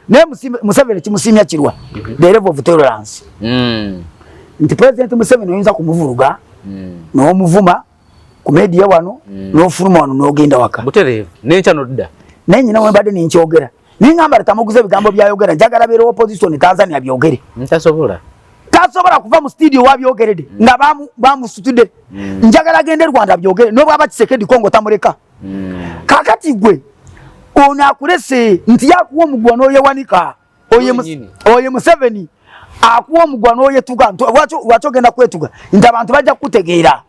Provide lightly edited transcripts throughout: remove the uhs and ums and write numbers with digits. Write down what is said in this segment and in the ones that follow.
Naye Museveni kimusiimya kirwa the level of tolerance nti President Museveni oyinza kumuvuluga n'omuvuma ku media wano, n'ofuluma wano n'ogenda waka. Butereevu, n'enkya nodda. Naye nyina wembadde ninkyogera, ningamba letamuguza ebigambo byayogera, njagala beera opposition Tanzania byogere. Ntasobola. Tasobola kuva mu studio wabyogeredde nga bamusutudde. Njagala agende Rwanda byogere, nobwaba Tshisekedi Kongo tamuleka. Kakati gwe ono akulese nti yakuwa omugwa n'oyewanika, oye Museveni akuwa omugwa n'oyetuga. Lwaki ogenda kwetuga nti abantu bajja kukutegeera?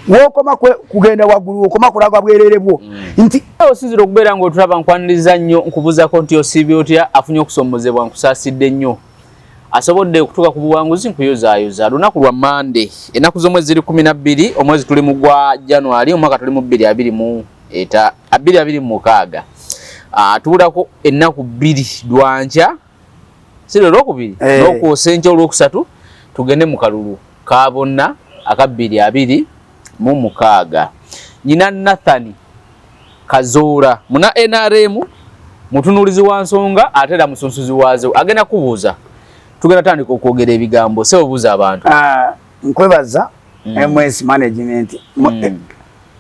Wokoma kugenda waggulu, okoma kulaga bwerere bwo nti Osinzira okubeera ng'otulaba, nkwaniriza nnyo, nkubuuzako nti osiibye otya? Afunye okusoomozebwa, nkusaasidde nnyo. Asobodde okutuuka ku buwanguzi, nkuyozaayoza. Lunaku lwa Mande, ennaku z'omwezi ziri 12, omwezi tuli mu gwa January, omwaka tuli mu 2026. Tubulako ennaku 2, lwankya si lwe lwokubiri, n'okwosa enkya olwokusatu, tugende mu kalulu ka bonna aka 2026. Nyina Nathan Kazoora, muna NRM, mutunuulizi wa nsonga ate era musunsuzi waazo, agenda kubuuza. Tugenda tandika okwogera ebigambo. Seobuuza abantu. Ah, nkwebaza MS Management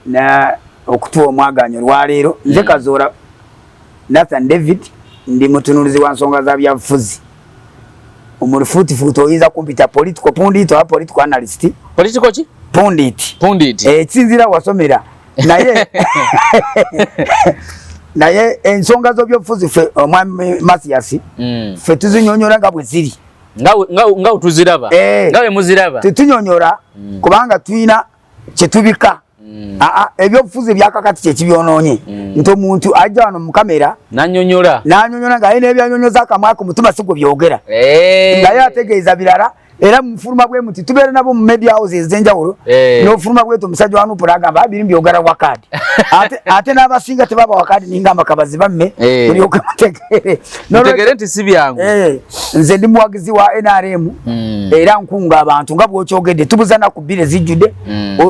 na okutuwa omwaganyo olwaleero. Nze Kazoora Nathan David, ndi mutunuulizi wa nsonga za byabufuzi. Omulufuutifuuti oyinza kumpita political pundit oba political analyst. Political ki? Pundit. Pundit. Ekinzira wasomera, naye ensonga z'obyobufuzi ffe, omwami Mathias, ffe tuzinyonyola nga bwe ziri. Nga tuziraba. Nga bwe muziraba. Tetunyonyola kubanga tulina kyetubika. Aa, ebyobufuzi ebyakakati kyekibyonoonye nti omuntu ajja wano mu kamera nanyonyola. Nanyonyola nga alina ebyanyonyoza akamwa ku mutima si gwe byogera, ngaye ategeeza birala. Era mufuluma bwe muti tubeera nabo mu media houses ez'enjawulo, n'ofuluma bwetu omusajja wa NUP n'agamba abiri mbyogera wa kaadi, ate n'abasinga tebaba wa kaadi, ningamba kabazi bamme, mulyoke mutegeere. Mutegere nti si byangu. Nze ndi muwagizi wa NRM era nkunga abantu nga bw'okyogedde, tubuza naku 2 ezijjudde.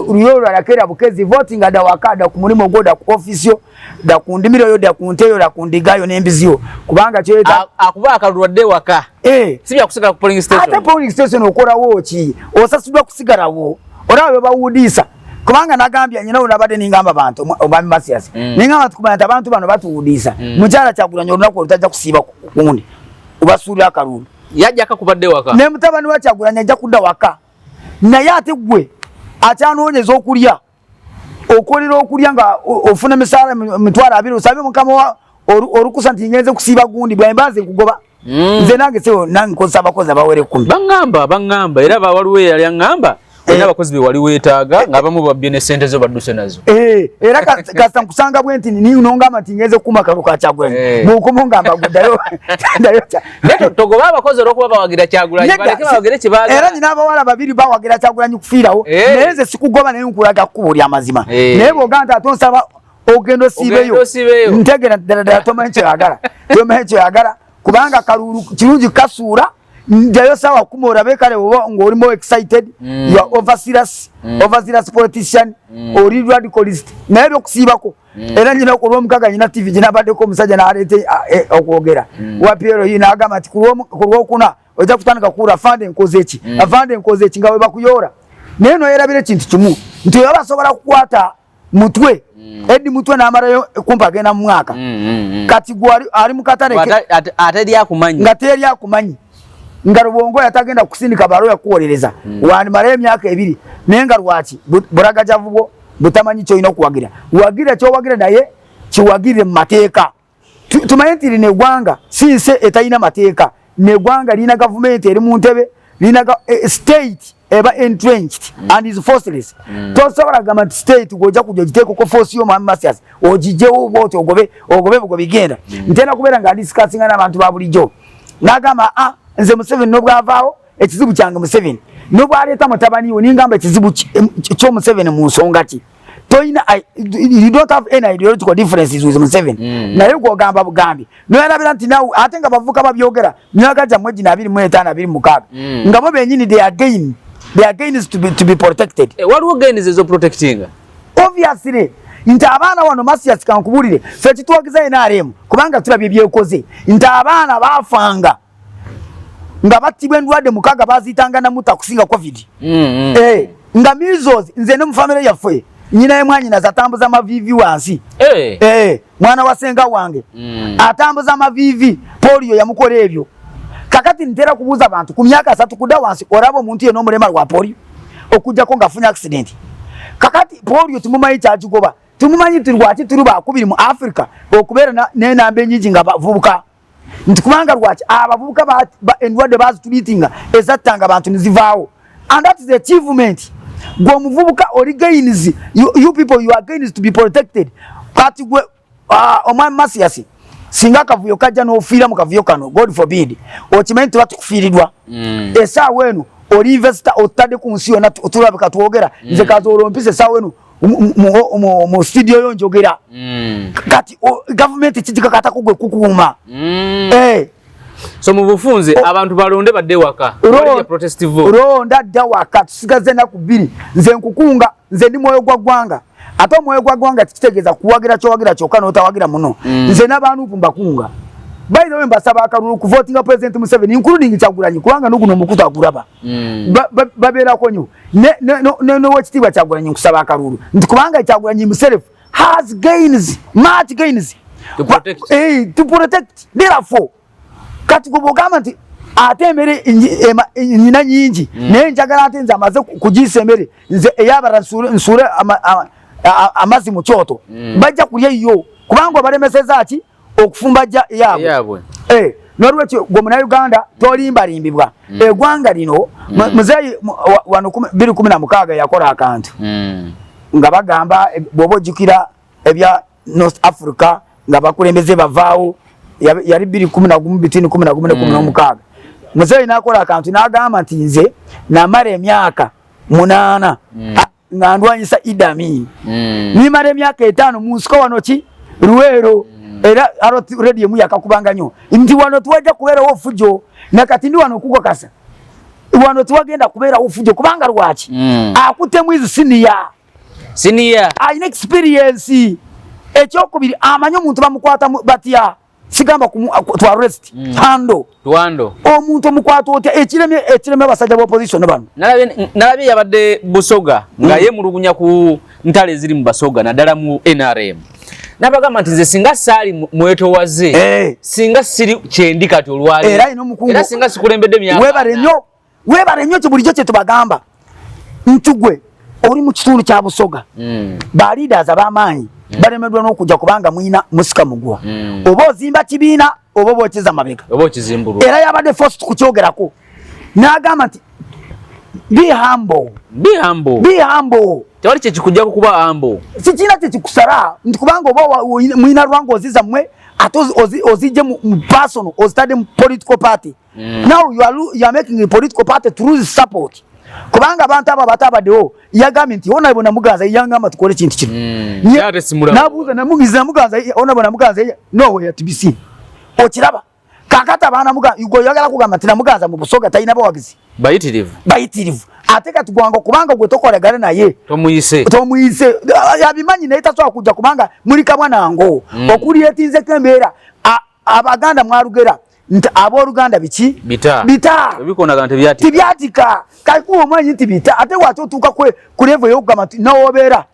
Luyo olwalakera bukezi voting, dda waka, dda ku mulimu gwo, dda ku office yo, dda ku ndimiro yo, dda ku nte yo, dda ku ndiga yo n'embizi yo, kubanga kyoyeta Akuba akalulu adde waka. Si bya kusigala ku polling station. Ate polling station okolawo ki? Osasuddwa kusigalawo? Olaba bwe bawudiisa, kubanga nagambye nyina nabadde ningamba abantu, omwami Masias, ningamba tukumanya nti abantu bano batuwudiisa. Mukyala Kyagulanyi olunaku olutajja kusiiba kundi obasuulira akalulu. Yajja akakubadde waka. Ne mutabani wa Kyagulanyi ajja kudda waka, naye ate gwe akyanoonyeza okulya, okolera okulya nga ofuna emisaala 200,000, osabe mukama wa olukusa nti ngenze kusiiba gundi bwemba nze nkugoba. Nze nange sebo nange nkozesa abakozi abawera 10. Baŋŋamba era waliwo eyali aŋŋamba olina abakozi be wali weetaaga ng'abamu babbye ne ssente zo badduse nazo. Era kasita nkusanga bwe nti nongamba nti ngenze kukuma kalulu ka Kyagulanyi, bw'okoma ongamba gwe ddayo ddayo. Naye togoba abakozi olw'okuba bawagira Kyagulanyi. Nedda, baleke bawagire kye baagala. Era nyina abawala babiri bawagira Kyagulanyi kufiirawo. Naye nze sikugoba, naye nkulaga kkubo lya mazima. Naye bw'ogamba nti ate onsaba ogenda osiibeyo, Ogenda osiibeyo. Ntegeera ddala ddala tomanyi kyoyagala, tomanyi kyoyagala, kubanga kalulu kirungi kasuula. Njayo sawa 10 olabe kale oba ng'oli more excited. You are overzealous, overzealous politician, oli radicalist, naye ebyokusiibako. Era nyina ku lwomukaaga nyina TV ginabaddeko omusajja n'aleeta okwogera wa PLU, n'agamba nti ku lwokuna ojja kutandika kuwula afande nkoze eki, afande nkoze eki, nga bwe bakuyoola. Naye noyerabira ekintu kimu nti oyo basobola kukwata mutwe edi mutwe n'amalayo kumpa agenda mu mwaka. Kati gwe ali mu katale Ate akumanyi. Nga teri akumanyi, nga Rubongo yatagenda kusindika balo yakuwolereza, wandimalayo emyaka 2. Naye nga lwaki bulagajavu bwo butamanyi kyolina okuwagira? Wagira kyowagira, naye kiwagirire mu mateeka. Tumanye nti lino eggwanga si nsi etalina mateeka, neggwanga lirina gavumenti eri mu ntebe, lirina state eba entrenched and is forceless. Tosobola kugamba nti state gwojja kujja ogiteekako force yo, mwami Masias, ogijjewo bwoti ogobe ogobe bugo bigenda. Ntera kubeera nga discussinga n'abantu ba bulijjo, n'agamba, "Ah, nze Museveni nobwavaawo, ekizibu kyange Museveni nobwaleeta mutabani we." Ningamba ekizibu ky'omuseveni mu nsonga ki? Toyina, you don't have any ideological differences with Museveni. Naye gwogamba bugambi noyalabira nti nawe ate nga bavuka babyogera myaka gyammwe gino 25, 26, nga bo benyini they are gains to be protected. Waliwo gains ezo protectinga. Obviously Nti abaana wano, Masias, kankubulire, ffe kitwagiza NRM kubanga tulabye byekoze, nti abaana baafanga nga battibwa endwadde 6 baziyitanga namuta kusinga COVID. Eh, nga measles, nze ne mu famire yaffe nyina ye mwanyinaze atambuza amaviivi wansi. Eh, mwana wa senga wange atambuza amaviivi, polio yamukola ebyo. Kakati ntera kubuuza abantu, ku myaka 30 kudda wansi olaba omuntu yenna omulema lwa polio okujjako ng'afunye accident? Kakati polio tumumanyi kyakigoba, tumumanyi nti lwaki tuli bakubiri mu Africa okubeera n'enamba enyingi nga bavubuka, nti kubanga lwaki abavubuka endwadde bazitreatinga ezattanga abantu nezivaawo, and that is achievement. Gwe omuvubuka oli gains, you people, you are gains to be protected. Kati gwe omwami Masias, singa akavuyo kajja n'ofiira mu kavuyo kano, God forbid, okimanyi tuba tukufiirirwa. Essaawa eno oli investor, otadde ku nsi yonna tulabika twogera. Nze kazoolo mpisa essaawa eno mu studio yo njogera. Kati gavumenti kigikakatako gwe kukuuma. Eh. So mu bufunze abantu balonde badde waka. Protest vote. Londa dda waka, tusigaze ennaku 2. Nze nkukunga, nze ndi mwoyo gwa ggwanga, ate omwoyo gwa ggwanga kitegeeza kuwagira kyowagira kyokka n'otawagira muno. Nze n'aba NUP mbakunga, by the way, mbasaba akalulu kuvotinga President Museveni, including Kyagulanyi, kubanga n'oguno omukutu agulaba. Babeerako nnyo nowekitiibwa Kyagulanyi, nkusaba akalulu nti kubanga Kyagulanyi himself has gains, much gains to protect. Eh, to protect. Therefore kati gwe bwogamba nti ate emmere nyina nyingi, naye njagala ate nze amaze kugiisa emmere nze eyabala nsuule amazzi mu kyoto, bajja kulya yo kubanga obalemeseza ki okufumba yaabwe. Yaabwe. Eh, nolwekyo gwe Munauganda tolimbalimbibwa. Eggwanga lino, muzeeyi wano 2016 yakola akantu nga bagamba bw'oba ojjukira ebya North Africa nga bakulembeze bavaawo, yali 2011, between 11 ne 16. Muzeeyi n'akola akantu n'agamba nti nze namala emyaka 8 nga ndwanyisa Idi Amin, nimala emyaka 5 mu nsiko wano ki Luweero, era aro radio mu yakakubanga nnyo nti wano tuwajja kubeerawo fujo, nakati ndi wano okukakasa wano tuwagenda kubeerawo fujo. Kubanga lwaki? Akuttemu izi senior. Senior. Alina experience. Ekyokubiri, amanyi omuntu bamukwata batya, sigamba to arrest, handle. Twando. Omuntu omukwata otya? Ekiremye abasajja ba opposition bano. Nalabye yabadde Busoga nga yemulugunya ku ntalo eziri mu Basoga, naddala mu NRM, nabagamba nti nze singa saali mwetowaze, singa siri kyendi kati olwaleero. Era alina omukungu. Era singa sikulembedde myaka Webale 40. nnyo, webale nnyo. Kye bulijjo kye tubagamba nti gwe oli mu kitundu kya Busoga, ba leaders ab'amaanyi balemeddwa n'okujja kubanga mwina musika mugwa. Oba ozimba kibiina oba oba okiza mabega. Oba okizimbulwa. Era yabadde forced kukyogerako n'agamba nti be humble. Be humble. Be humble. Tewali kyekikujjako kuba humble. Sikiina kyekikusala nti kubanga oba mwina lwanga oziza mmwe ate ozijje mu personal, ozitadde mu political party. Now you are making a political party to lose support, kubanga abantu abo abatabaddewo yagambye nti honorable Namuganza yangamba tukole ekintu kino. Ate simulaba. Nabuuza namugiza Namuganza, honorable Namuganza nowhere to be seen. Okiraba kakati abaana gwe oyagala kugamba nti Namuganza mu Busoga talina bawagizi? Bayitirivu. Bayitirivu. Ate kati gwanga kubanga gwe tokolagana naye, Tomuyise. Tomuyise, abimanyi naye tasobola kujja kubanga muli kabwa nango okuliyetinzeko embeera. Abaganda mwalugera nti abooluganda biki? Bita. Bita. Ebikonagana tebyatika. Tibyatika. Kalikuba omanyi nti bita, ate wati otuuka ku level ey'okugamba nti nowobeera.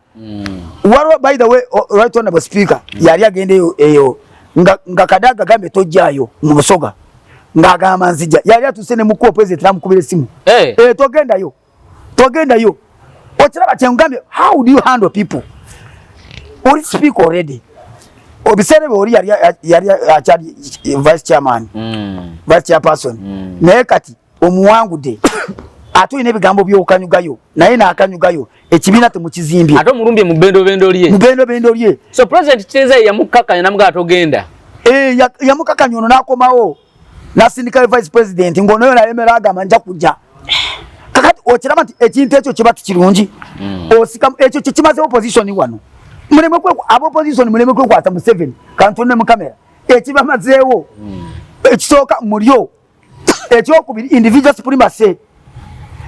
Waliwo, by the way, right honorable speaker yali agenda eyo nga Kadaga agambye tojjaayo mu Busoga, ng'agamba nzija. Yali atuuse ne mukuwa president namukubira essimu. Eh, togendayo, togendayo. Okiraba kyengambye? How do you handle people? Oli speaker already, ebiseera ebyo oli yali akyali vice chairman, vice chairperson, naye kati omuwangudde ate olina ebigambo byokanyugayo naye n'akanyugayo, ekibiina temukizimbye. Ate omulumbye mu bendobendo lye. Mu bendobendo lye. So president kiteeza ye yamukkakanya namugamba togenda. Eh, yamukakanya ono n'akomawo n'asindikayo vice president ng'onoyo nalemera agamba nja kujja. Kakati okiraba nti ekintu ekyo kiba tikirungi. Osika ekyo kyekimaze opposition wano. Muleme kwe aba opposition, muleme kwekwata Museveni kantonne mu kamera. Ekibamazeewo ekisooka mulyo, ekyokubiri individual supremacy.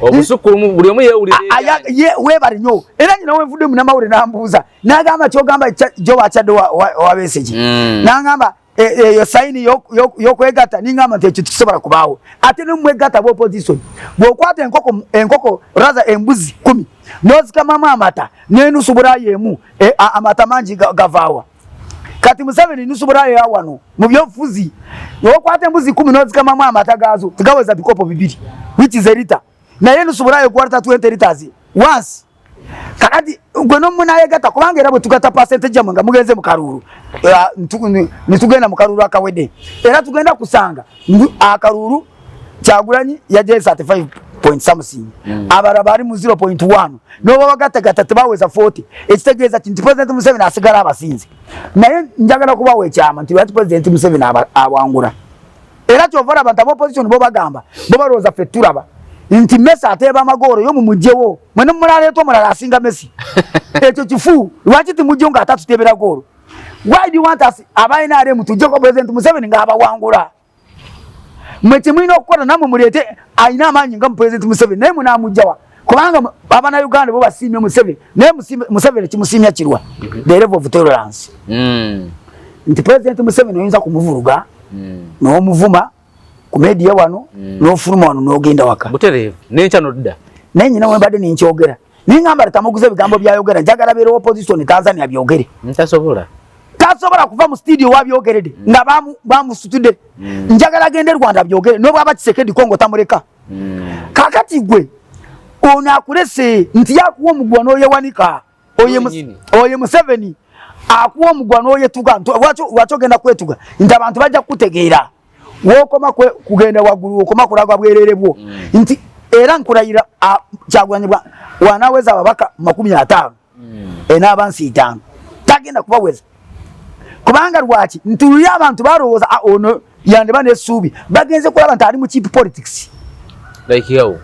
Obusukkulumu buli omu yeewulira. Weebale nnyo. Era nyina wenvudde munnamawulire n'ambuuza n'agamba kyogamba jo wakyadde wa Besigye. N'angamba eyo e, sayini y'okwegatta, ningamba nti ekyo tekisobola kubaawo. Ate nemwegatta bwa opposition, bw'okwata enkoko enkoko rather embuzi 10 n'ozikamamu amata n'enusu bulaayo emu, amata mangi gavaawa? Kati Museveni nusu bulaayo ya wano mu byobufuzi. Okwata embuzi 10 n'ozikamamu amata gaazo, tigaweza bikopo 2, which is a liter, naye enusu bulaayo ekwata 20 liters once. Kakati gwe nomunayegatta, kubanga era bwe tugatta percentage yammwe nga mugenze mu kalulu, nitugenda mu kalulu akawedde, era tugenda kusanga akalulu Kyagulanyi yajayo 35 point something, abalala bali mu 0.1, noba bagattagatta tebaweza 40. Ekitegeeza ki? Nti President Museveni asigala abasinze. Naye njagala kubawa ekyama nti lwaki President Museveni awangula. Era kyova olaba nti aba bo bagamba, bo balowooza ffe tulaba nti Messi ateeba amagoolo yo, mumugjewo mwene mumulaleeta omulala asinga Messi. Ekyo kifu. Lwaki timugjewo nga atatutebera goolo? Why do you want us aba NRM tujjeko President Museveni ng'abawangula? Mwe kyemulina okukola, namwe muleete alina amaanyi nga mu President Museveni, naye munaamugjawa? Kubanga Abannayuganda bo basiimye Museveni, naye Museveni kimusiimya kirwa the level of tolerance nti President Museveni oyinza kumuvuluga n'omuvuma ku media wano, n'ofuluma wano n'ogenda waka. Butereevu, n'enkya nodda. Naye nyina wembadde ninkyogera, ningamba letamuguza ebigambo byayogera, njagala beera opposition Tanzania byogere. Ntasobola. Tasobola kuva mu studio wabyogeredde nga bamusutudde. Njagala agende Rwanda byogere, nobwaba Tshisekedi Kongo tamuleka. Kakati gwe ono akulese nti yakuwa omuguwa n'oyewanika. Oye Museveni akuwa omuguwa n'oyetuga. Lwaki ogenda kwetuga nti abantu bajja kukutegeera? Wokoma kugenda waggulu, okoma kulaga bwerere bwo. Nti era nkulayira, Kyagulanyi wanaweza ababaka 50 enaaba nsi 5, tagenda kubaweza. Kubanga lwaki? Nti luli abantu balowooza, "Ah, ono yandiba n'essuubi," bagenze kulaba nti ali mu cheap politics. Like how?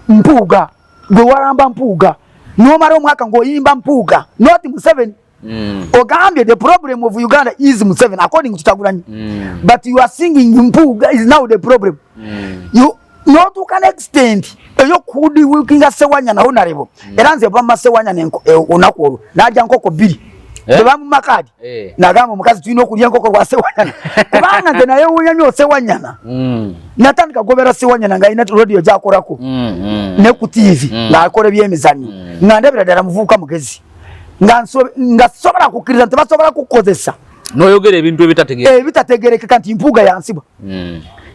Mpuuga, gwe walamba Mpuuga nomala omwaka ng'oyimba Mpuuga, not Museveni. Ogambye the problem of Uganda is Museveni, according to Kyagulanyi, but you are singing Mpuuga is now the problem. You notuuka ne extent eyokudiwikinga Sewanyana honorable. Era nze bamma Sewanyana olunaku olwo najja nkoko 2. Eh? Tebamuma kaadi. Nagamba omukazi tulina okulya enkoko lwa Sewanyana, kubanga nze naye wunya nnyo Sewanyana. Natandika gobera Sewanyana nga alina radio gyakolako ne ku TV, ng'akola ebyemizannyo, nga ndabira ddala muvubuka mugezi, nga sobola kukkiriza nti basobola kukozesa n'oyogera ebintu ebitategeera. Ebitategerekeka nti Mpuuga yansiba.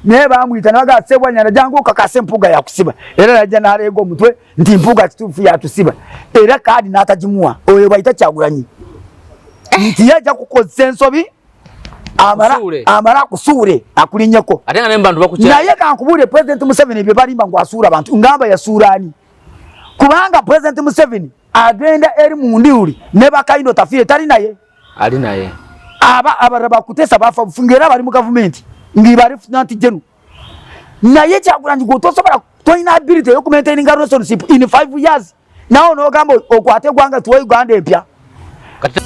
Naye bamwyita nabagaa, "Sewanyana, jangu okakase Mpuuga yakusiba." Era najja n'aleega omutwe nti Mpuuga kituufu yatusiba, era kaadi n'atagimuwa. Oyo bayita Kyagulanyi nti ye ajja kukozesa ensobi amala Akusuule. Amala akusuule, akulinnyeko. Ate nga ne mu bantu bakukya. Naye kankubuulire, President Museveni bye balimba ngu asuula abantu, ngamba yasuula ani? Kubanga President Museveni agenda eri mu ndiuli ne bakayindo Otafiire tali naye. Ali naye. Aba abalala bakutesa bafa bufu, ng'era bali mu gavumenti ng'iba lieutenant general. Naye Kyagulanyi gwe tosobola, tolina ability eyokumaintaininga relationship in 5 years, nawe n'ogamba okwate eggwanga tuwa Uganda empya. Kati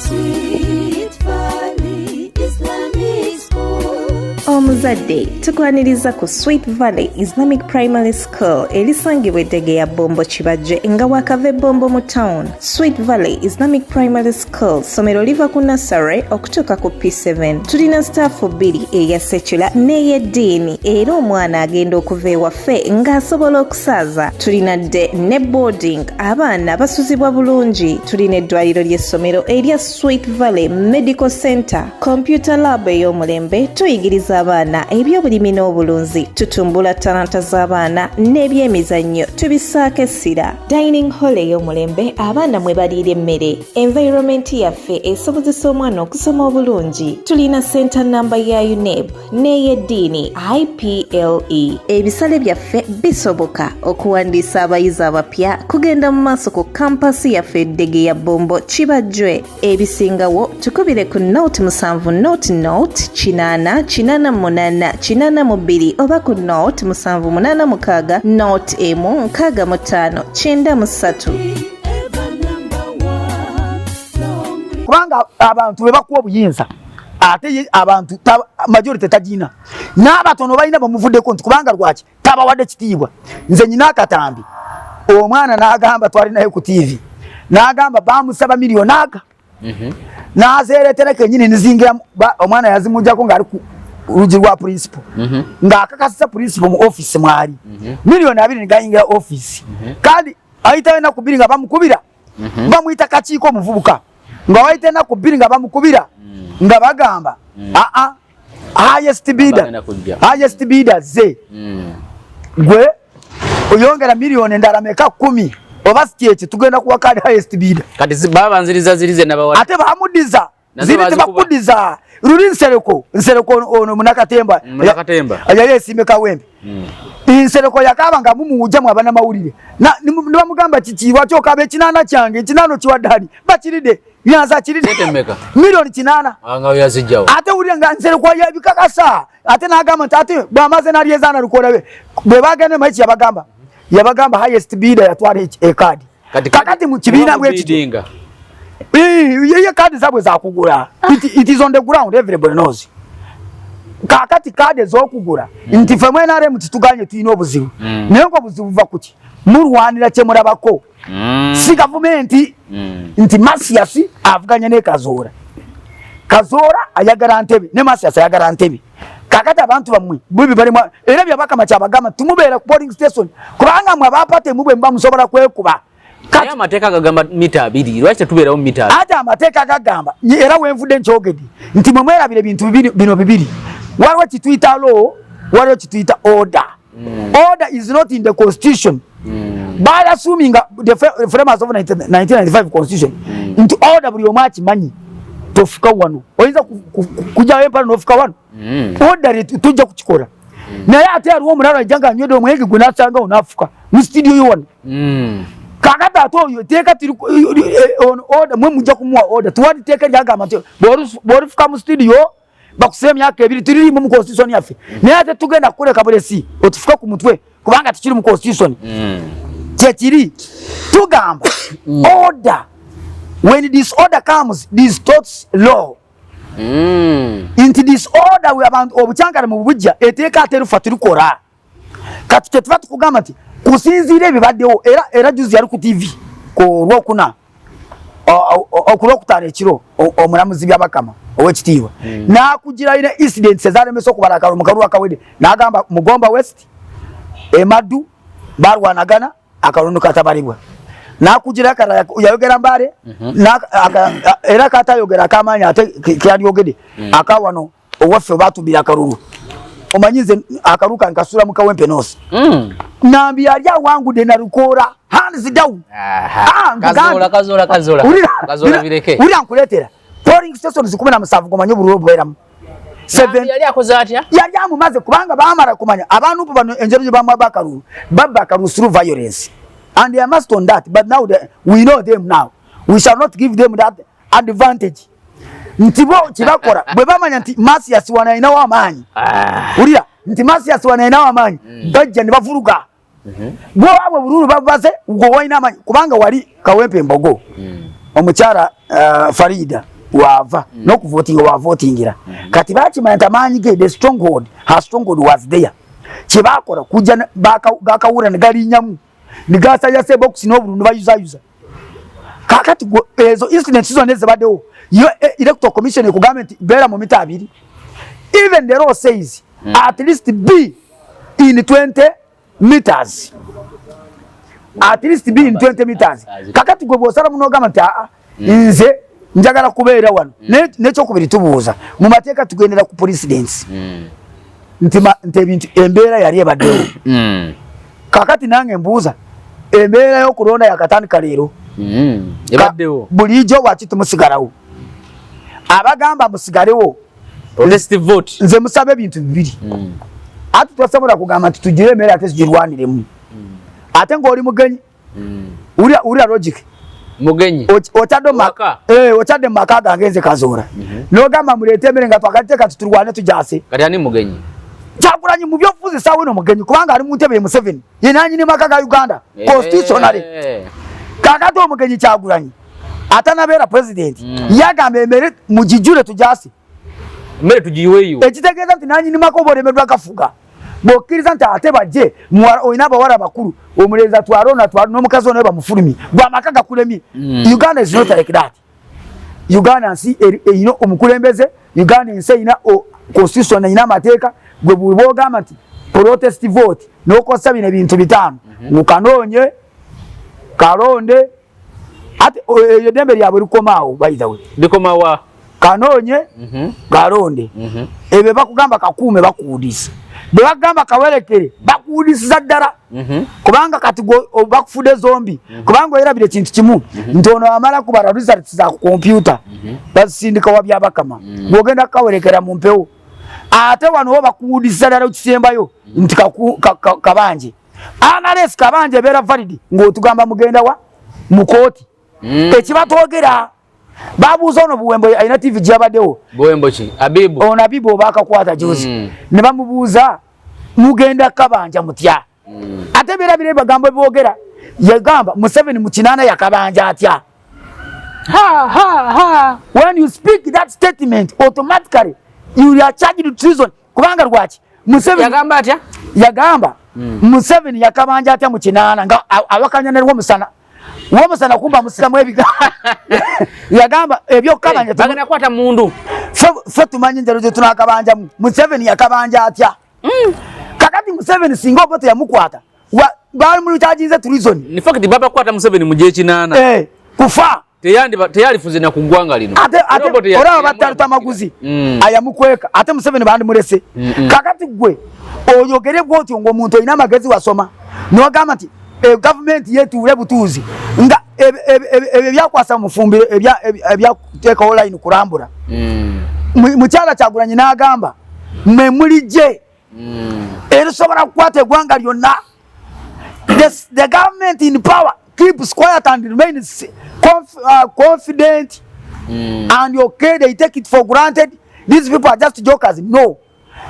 Sweet Valley Islamic School. Omuzadde, tukwaniriza ku Sweet Valley Islamic Primary School erisangibwa eddege ya Bombo Kibajje, nga wakava Ebombo mu town. Sweet Valley Islamic Primary School ssomero liva ku nursery okutuuka ku P7. Tulina staff 2, eya secular n'ey'eddiini, era omwana agenda okuva ewaffe ng'asobola okusaaza. Tulina day ne boarding, abaana basuzibwa bulungi. Tulina eddwaliro ly'essomero erya Sweet Valley Medical Center, computer lab ey'omulembe. Tuyigiriza abaana ebyobulimi n'obulunzi, tutumbula talanta z'abaana, n'ebyemizannyo tubissaako essira. Dining hall ey'omulembe abaana mwe baliira emmere. Environment yaffe esobozesa omwana okusoma obulungi. Tulina center namba ya UNEB n'ey'eddiini IPLE. Ebisale byaffe bisoboka. Okuwandiisa abayizi abapya kugenda mu maaso ku kampasi yaffe eddege ya Bombo Kibajjwe. Ebisingawo tukubire ku 0 7 0 0 8 8 8 82 oba ku 0 7 8 6 0 1 65 93. Ever number one. Long Kubanga abantu bwe bakuwa obuyinza, Ate abantu majority tagina, n'abatono balina bamuvuddeko nti kubanga lwaki tabawadde kitiibwa. Nze nyina akatambi, omwana n'agamba twali naye ku TV, n'agamba bamusaba miliyoni aga n'azeeretera kenyini nizingira. Omwana yazimujjako ng'ali ku lugi lwa principal ng'akakasisa principal mu office mwali 20,000,000 nigayingira office. Kandi ayitayo ennaku 2 nga bamukubira, bamuyita kakiiko omuvubuka, nga wayita ennaku 2 nga bamukubira nga bagamba aa, highest bidder, Bagenda kujja. highest bidder ze gwe oyongera miliyoni endala meka 10 oba si kyekyo tugenda kuwa kadi highest bidder. Kati baba banziriza ziri ze nabawa. Ate bamudiza. Nazo ziri bazikuba. Tebakudiza luli Nsereko. Nsereko ono munakatemba. Munakatemba. Yali esimbe Kawempe. Nsereko yakaba nga mumuwujja mu abanamawulire, nibamugamba kiki, lwaki okaba ekinaana kyange, ekinaana okiwadde ani? Bakiridde Nyanza kiridde. Sente mmeka? 8 million. Ah, nga yazijjawo. Ate wulira nga Nsereko yabikakasa, ate n'agamba nti ate bw'amaze n'alyeza nalukola bwe bagenda maiki yabagamba highest bidder yatwala ekaadi. Kati Kakati mu kibiina bwe kityo bidinga. Ye kaadi zaabwe zakugula. It is on the ground, everybody knows. Kakati kaadi ez'okugula nti ffe mu NRM tituganye, tulina obuzibu. Naye nga obuzibu buva kuki? Mulwanira kye mulabako, si gavumenti. Nti Masias avuganya ne Kazoora. Kazoora ayagala ntebe ne Masias ayagala ntebe. Kakati abantu bammwe bwebi balimu era Byabakama kyabagamba tumubeera ku polling station, kubanga mwe abapate mubwe muba musobola kwekuba. Naye amateeka gagamba mita 20, lwaki tetubeerawo mita 20? Ate amateeka gagamba era wenvudde nkyogedde nti mwe mwerabira ebintu bibiri bino bibiri. Waliwo kituyita law, waliwo kituyita order. Order is not in the constitution. By assuming the framers of 1995 constitution nti order buli omu akimanyi, tofuka wano, oyinza kujjayo empala nofuka wano. Order tujja kukikola, naye ate aliwo omulala ajja nga anywedde omwenge gwe nasangawo nafuka mu studio yo wano. Kakati ate oyo etteeka tiri ono order mwe mujja kumuwa order, tuwadi tteeka lyagamba nti bw'olifuka mu studio bakusiba emyaka 2, tiririmu mu constitution yaffe. Naye ate tugenda kukuleka bulesi otufuke ku mutwe kubanga tikiri mu constitution. Kyekiri tugamba order, when disorder comes, distorts law. Nti disorder we abantu obukyankale mu bujja eteeka ate rufa turikora. Kati kyetuba tukugamba nti kusinziira ebibaddewo, era juzi yali ku TV ku Lwokuna, ku Lwokutaano ekiro, omulamuzi Byabakama owekitiibwa n'akugira ine incidents ezalemesa okubala akalulu mu kalulu akawedde, n'agamba Mugomba West emaddu balwanagana, akalulu katabalibwa. Nakugira akala yayogera Mbale era katayogera akamaanyi ate kyalyogedde akawano owaffe batubira akalulu. Omanyi nze akalulu kange kasula mu Kawempe North. Nambi yali awangudde Nalukoola hands down. Aha. Ah, nkugambye. Kazola, Kazola, Kazola. Kazola bireke. Wulira nkuleetera polling stations 17, gomanye obululu obubeeramu. Seven- Nambi yali akoze atya? Yali amumaze, kubanga bamala kumanya abantu bano enjero gye bamuwa akalulu, babba akalulu through violence and they must on that. But now we know them now, we shall not give them that advantage. Nti bo kibakola bwe bamanya nti Masias wano alinawo amaanyi. Wulira nti Masias wano alinawo amaanyi, bajja ne bavuruga bwobabwe bululu babaze gwe walina amaanyi, kubanga wali Kawempe Mbogo omukyala Farida wava n'okuvotinga wavotingira. Kati bakimanya nti amaanyi ge, the stronghold, her stronghold was there. Kyebakola kujja gakawura ne galinyamu ne gasayasa ebokisi n'obululu ne bayuzayuza. Kakati ezo incidents zonna ezibaddewo, yo electoral commission ekugambe nti beera mu mita 20. Even the law says at least be in 20 meters, at least be in 20 meters. Kakati gwe bw'osala munogamba nti aa, nze njagala kubeera wano. N'ekyokubiri tubuuza mu mateeka, tugendera ku precedents nti ebintu embeera yali ebaddewo. Kakati nange mbuuza, embeera y'okulonda yakatandika leero? Ebaddewo. Bulijjo waki tumusigalawo? Abagamba musigalewo. Protest vote. Nze musaba ebintu bibiri. Ate twasobola kugamba nti tugire embeera ate tugirwaniremu ate ng'oli mugenyi. Wulira logic. Mugenyi. Waka. Okyadde mu maka gange nze Kazoora, n'ogamba muleete emmere nga twakateeka, tutulwane tujase. Kati ani mugenyi? Kyagulanyi mu byobufuzi essaawa eno mugenyi, kubanga ali mu ntebe ye Museveni, ye nanyini maka ga Uganda constitutionally. Kakati omugenyi Kyagulanyi atanabeera president yagamba emmere mugijule tujase. Mmere tugiyiweeyo. Ekitegeeza nti nanyinimako oba olemeddwa gafuga bw'okkiriza nti ate bajje olina abawala bakulu, omulenzi atwale ono, atwale n'omukazi ono bamufulumye, gwe amaka gakulemye. Uganda is not like that. Uganda nsi erina omukulembeze. Uganda ensi erina constitution, erina amateeka. Gwe buli bwogamba nti protest vote n'okozesa bino ebintu bitaano, mukanoonye kalonde, ate eryo eddembe lyabwe likomaawo, by the way. Likomawa? Kanoonye kalonde. Ebyo bakugamba kakuume, bakuwudisa. Bwe bagamba kawerekere, bakuwudisiza ddala. Kubanga kati bakufudde zombi. Kubanga oyerabira ekintu kimu nti ono amala kubala results za ku kompyuta, bazisindika wa Byabakama. Bwogenda kukawerekera mu mpewo, ate wano wo bakuwudisiza ddala okisembayo nti kabanje analysis, kabanje ebeera valid ng'otugamba mugenda wa mu kooti. Ekibatwogera babuuza ono Buwembo, alina TV gyabaddewo. Buwembo ki? Abibu? Ono Abibu obaakakwata juzi. Ne bamubuuza, mugenda kabanja mutya? Ate beerabira ebigambo byogera. Yagamba Museveni mu 80 yakabanja atya? Ha ha ha. When you speak that statement, automatically you are charged with treason. Kubanga lwaki Museveni Yagamba atya? Yagamba Museveni yakabanja atya mu 80 nga awakanya ne Rwomusana. Rwomusana kumba musikamu ebigambo, yagamba ebyokukabanja Bagenda kwata mundu. Ffe tumanyi enjalo gye tunakabanjamu. Museveni yakabanja atya? Kakati Museveni singa oba teyamukwata, bali treason. In fact, baba kwata Museveni mu 80. Eh, kufa. Teyandi teyalifuze na ku ggwanga lino. Ate olaba battaluta amaguzi ayamukweka, ate Museveni bandimulese. Kakati gwe oyogere bwotyo ng'omuntu olina amagezi, wasoma, nogamba nti gavumenti yetuule butuuzi nga ebyo byakwasa mufumbiro, ebyakuteekawo line kulambula. Mukyala Kyagulanyi n'agamba mwe mulijje erisobola kukwata eggwanga lyonna. The government in power keeps quiet and remains confident and okay, they take it for granted. These people are just jokers. No,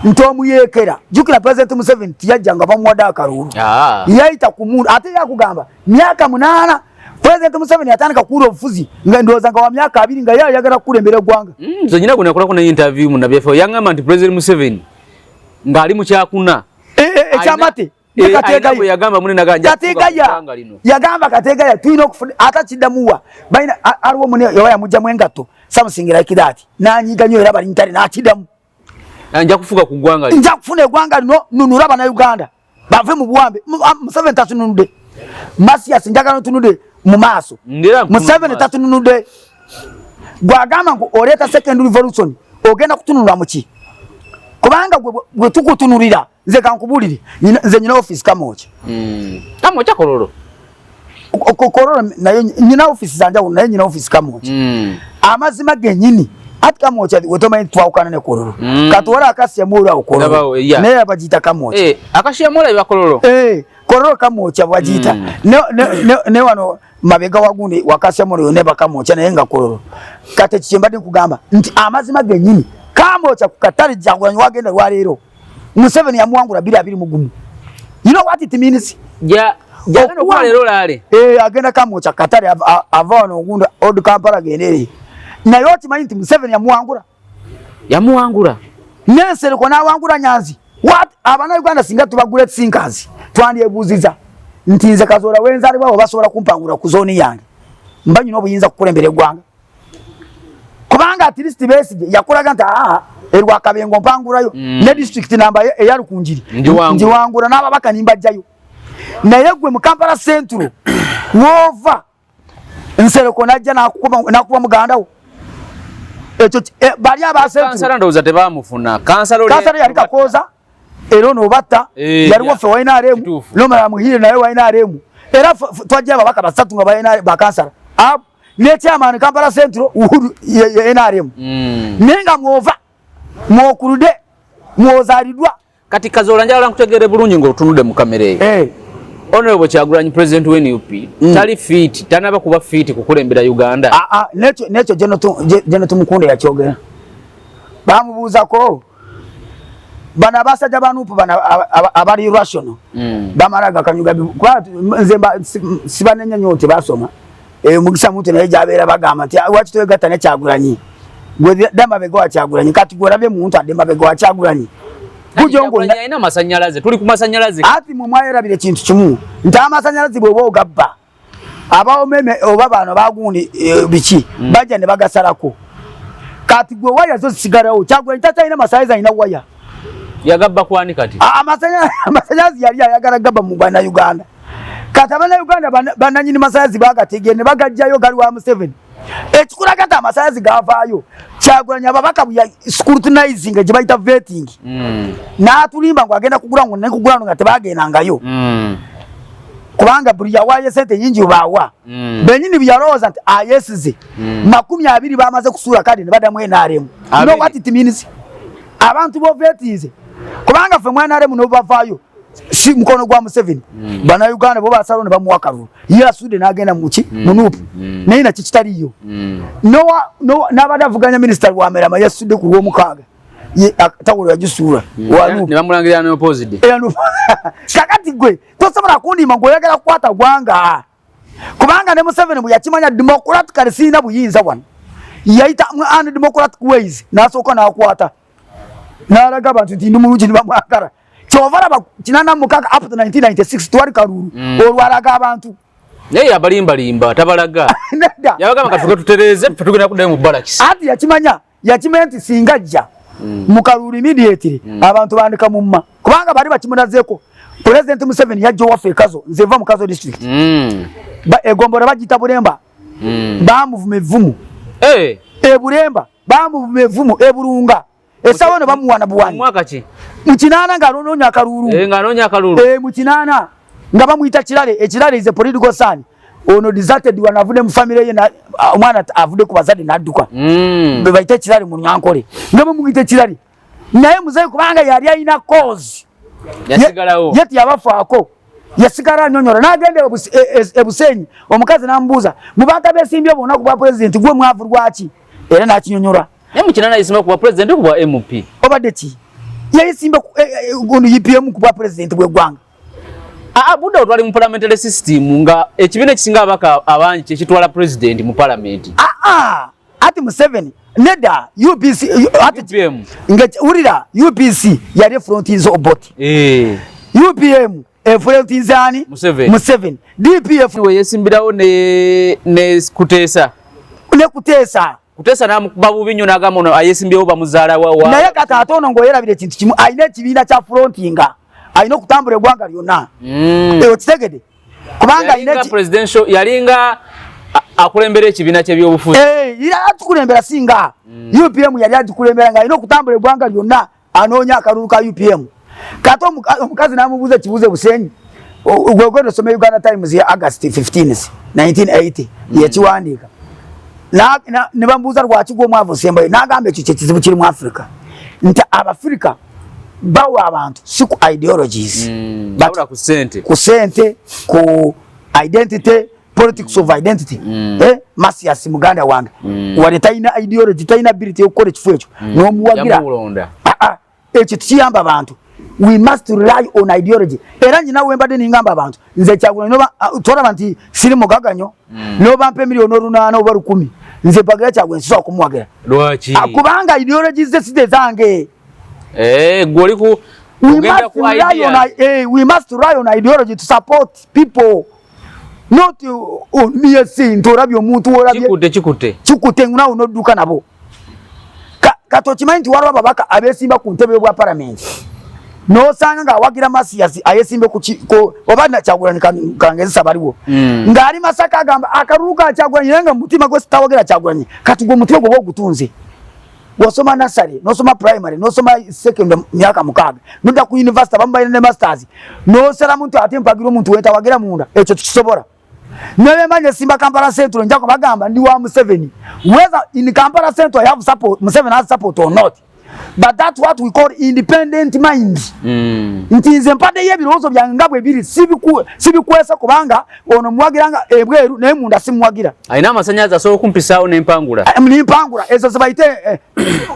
nti omuyekera, jukira President Museveni tiyajja nga bamuwadde akalulu. Yayita ku mundu. Ate yakugamba myaka 8 President Museveni yatandika kuwula obufuzi nga ndowooza nga wa myaka 20, nga ye ayagala kukulembera eggwanga. Nze nyina gwe nakolako ne interview mu nabyefe, yangamba nti President Museveni ng'ali mu kyakuna Ekyamate. Alina bwe yagamba mune naga Kategaya yagamba, Kategaya tulina okufuna ate kiddamuwa balina aliwo mune yawa yamugjamu engatto, something like that, nanyiga nnyo era bali ntale nakiddamu. Nja kufuga ku ggwanga lino. Nja kufuna eggwanga lino, nunula Abannayuganda bave mu buwambe. Museveni tatununudde. Masias, njagala ntunudde mu maaso. Ndera nkunudde Museveni mu maaso. Tatununudde. Gwagamba ngu oleeta second revolution, ogenda kutunula muki? Kubanga gwe tukutunulira. Nze kankubuulire, nze nyina office Kamwokya. Kamwokya Kololo. Kololo naye nyina office zanjawulo, naye nyina office Kamwokya. Amazima gennyini ati Kamwokya wetomanyi twawukana ne Kololo. Katuwala akasyamuola awo Kololo. Ndabawo, yeah. Naye abagiyita Kamwokya. Akasyamuola eba Kololo. Kololo Kamwokya bwagiyita. Ne wano mabega wagundi wakasyamuola yonna eba Kamwokya, naye nga Kololo. Kati ekyo kye mbadde nkugamba nti amazima gennyini Kamwokya ku katale Kyagulanyi wagenda lwaleero, Museveni yamuwangula 2021. You know what it means? Ja, jagenda okuba leero laale. Agenda Kamwokya katale, ava wano ogundi Old Kampala agenda eri. Naye okimanyi nti Museveni yamuwangula? Yamuwangula. Nensereko n'awangula Nyanzi. What? Abannayuganda singa tubagula thinkers, twandyebuuziza nti nze Kazoora wenzaalibwa basobola kumpangula ku zooni yange, mba nyina obuyinza kukulembera eggwanga? Kubanga at least Besigye yakulaga nti aa, erwakabengo mpangulayo ne district namba eya Rukungiri Ngiwangula. Ngiwangula n'ababaka nimbajjayo. Naye gwe mu Kampala Central wova Nsereko najja n'akuba muganda wo. Ekyo bali aba Central. Kansala ndowooza tebamufuna. Kansala oli Kansala yali Kakooza, era ono obatta yaliwo ffe wa NRM, nomala Muhire naye wa NRM. Era twajja ababaka basatu nga ba NRM, bakansala. Abo ne chairman Kampala Central Uhuru ye NRM. Naye nga mwova mwokulude mwozalidwa. Kati Kazoora, njagala nkutegeere bulungi ng'otunudde mu kamera eyo. Honorable Kyagulanyi, president wa NUP, tali fit, tanaba kuba fit kukulembera Uganda. Nekyo General Tumukunde yakyogera. Bamubuuzako bano abasajja ba NUP bano abali rational bamala gakanyuga kuba nze sibanenya nnyo nti basoma. Mugisa muntu naye gyabeera bagamba nti, lwaki twegatta ne Kyagulanyi? Gwe dda mabega wa Kyagulanyi, kati gwe olabye muntu adde mabega wa Kyagulanyi. Gujongo alina amasanyalaze, tuli ku masanyalaze. Ati mwe mwayerabira ekintu kimu nti amasanyalaze bw'oba ogabba abaomeme oba bano bagundi biki bajja ne bagasalako. Kati gwe waya zo zisigalawo. Kyagulanyi takyalina masanyalaze, alina waya. Yagabba kwani kati? Amasanyalaze yali ayagala gabba mu Bannayuganda. Kati Abannayuganda bannanyini masanyalaze bagategere ne bagajjayo gali wa Museveni. Ekikulaga nti amasanyalaze gavaayo, Kyagulanyi ababaka bwe scrutinizing gye bayita vetting, n'atulimba ngu agenda kugula ngu ne kugula nga tebagendangayo. Kubanga buli yawaayo sente nyingi baawa. Bennyini bye yalowooza nti ayesize 20 bamaze kusuula kadi ne baddamu NRM. You know what it means? Abantu bovetinze kubanga ffe mu NRM n'obavaayo si mukono gwa Museveni. Bannayuganda bo basalawo ne bamuwa akalulu, ye asudde n'agenda muki mu NUP, naye nakyo kitaliiyo. N'abadde avuganya minisita Rwamirama yasudde ku Lwomukaaga, tawulo yagisuula wa NUP. Ne bamulangira unopposed. Kakati gwe tosobola kundima ng'oyagala kukwata gwanga, kubanga ne Museveni bwe yakimanya democratically sirina buyinza wano, yayita mu undemocratic ways, n'asooka n'akwata n'alaga abantu nti ndi mulungi ne bamwagala. Kyova laba 86 up to 1996 twali kalulu olwalaga abantu. Naye yabalimbalimba, tabalaga. Nedda. Yabagamba katuke tutereeze, ffe tugenda kuddayo mu barracks. Ati yakimanya nti singa ajja mu kalulu immediately abantu bandika mumma, kubanga bali bakimunazeeko. President Museveni yajja owaffe e Kazo, nze nva mu Kazo district. Egombolola bagiyita Bulemba. Bamuvuma evvumu. E Bulemba bamuvuma evvumu e Bulunga. Essaawa eno bamuwana buwani. Mwaka ki? Mu 80 ng'anoonya akalulu. Ng'anoonya akalulu. Mu 80 nga bamuyita Kirale. Ekirale is a political son. Ono deserted wano avudde mu family ye, omwana avudde ku bazadde n'adduka. Be bayita Kirale mu Nyankole. Nga bamuyita Kirale. Naye muzeeyi kubanga yali alina cause. Yasigalawo. Ye teyabafaako. Yasigala anyonyola n'agenda e Busenyi, omukazi n'amubuuza mu bantu abeesimbye bonna ku bwa pulezidenti gwe mwavu lwaki? Era n'akinyonyola. Naye mu 80 yeesimba ku bwa pulezidenti ku bwa MP. Obadde ki? Yeesimba ku gundi UPM ku bwa pulezidenti bw'eggwanga. Budde otwali mu parliamentary system nga ekibiina ekisinga ababaka abangi kyekitwala pulezidenti mu palamenti. Ati Museveni nedda UPC ati UPM. Nga wulira UPC yali frontinze Obote. UPM efrontinze ani? Museveni. Museveni. DPF we yesimbirawo ne Kuteesa. Ne Kuteesa. Kuteesa n'amukuba bubi nnyo n'agamba ono ayesimbyewo bamuzaala wa. Naye kati ate ono ng'oyerabira ekintu kimu, alina ekibiina kya frontinga, alina okutambula eggwanga lyonna. Okitegedde? Kubanga alina Yalinga presidential, yalinga akulembera ekibiina ky'ebyobufuzi. Era atukulembera singa UPM yali agikulembera ng'alina okutambula eggwanga lyonna anoonya akalulu ka UPM. Kati omukazi n'amubuuza ekibuuzo e Busenyi, gwe gwenda osoma Uganda Times ya August 15 1980 yakiwandiika. Ne bamubuuza lwaki gwe omwavu osembayo, n'agamba ekyo kye kizibu kiri mu Africa, nti Abafirika bawa abantu si ku ideologies, but Babula ku ssente. Ku ssente, ku identity, politics of identity. Masias muganda wange wadde talina ideology, talina ability y'okukola ekifo ekyo, n'omuwagira. Yamulonda. Ekyo tikiyamba abantu. We must rely on ideology. Era nyina we mbadde ningamba abantu, nze Kyagulanyi noba tolaba nti siri mugaga nnyo, noba mpa 800,000 oba 1,000, nze mpagira Kyagulanyi, sisobola kumuwagira. Lwaki? Kubanga ideology ze si zange. Gwe oli ku We ogenda must ku rely on ideas. We must rely on ideology to support people. Not on me nti olabye omuntu olabye. Kikute, kikute. Kikute nawe n'odduka nabo. Kati okimanyi nti waliwo ababaka abeesimba ku ntebe y'obwa palamenti, n'osanga ng'awagira Masias ayesimbe ku oba na Kyagulanyi kangezesa baliwo. Ng'ali Masaka agamba akalulu ka Kyagulanyi, naye nga mu mutima gwe sitawagira Kyagulanyi. Kati gwe omutima gwe ogutunze. Wasoma nursery, n'osoma primary, n'osoma secondary myaka 6, nodda ku university abamu balina ne masters, n'osalamu nti ate mpagira omuntu wentawagira munda, ekyo tukisobola. Naye manye simba Kampala Central njako bagamba ndi wa Museveni. Whether in Kampala Central I have support, Museveni has support or not. But that's what we call independent mind. Nti nze mpaddeyo ebirowoozo byange nga bwe biri, sibikwesa kubanga ono muwagira nga ebweru naye munda simuwagira. Alina amasannyalaze asobola okumpisaawo n'empangula. Nempangula ezo ze bayite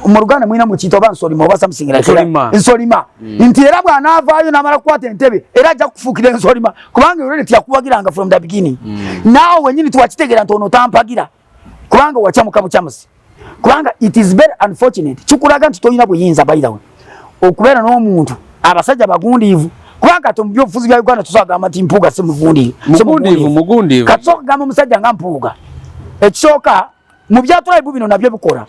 mu Luganda mulina mu kiyita oba nsolima oba something like that. Nsolima. Nsolima. Nti era bw'anaavaayo n'amala kukwata entebe era ajja kufuukira ensolima kubanga already teyakuwagiranga from the beginning. Naawe wennyini tiwakitegeera nti ono tampagira kubanga wakyamuka bukyamusi. Kubanga it is very unfortunate, kikulaga nti tolina buyinza. By the way, okubeera n'omuntu abasajja bagundiivu, kubanga kati mu byobufuzi bya Uganda tusobola kugamba nti Mpuuga si mugundiivu? Si Mugundiivu, mugundiivu. Kati sobola kugamba omusajja nga Mpuuga, ekisooka mu bya tribe bino nabyo bikola.